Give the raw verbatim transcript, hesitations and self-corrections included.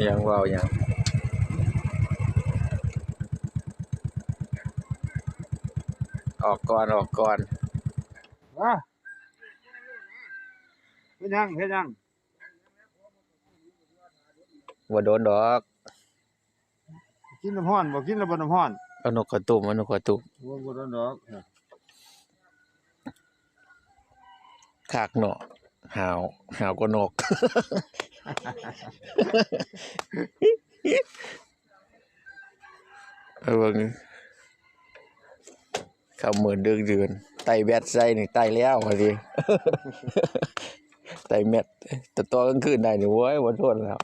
ยังเว้าหยัง ออกก่อน ออกก่อน ว้าเฮ็ดหยังเฮ็ดหยัง บ่โดนดอก กินน้ำฮ้อนบ่ กินแล้วบ่น้ำฮ้อน เอานกกระตุ้ม เอานกกระตุ้ม บ่บ่โดนดอก คักเนาะ หาว หาวกว่านก เอาเบิ่ง ค่ำมืดดึกดื่น ไต่แบตใส่นี่ ไต่แล้วว่าติ ไต่แมต แต่ตอนกลางคืนได้นี่ โอ้ย บ่ทนแล้ว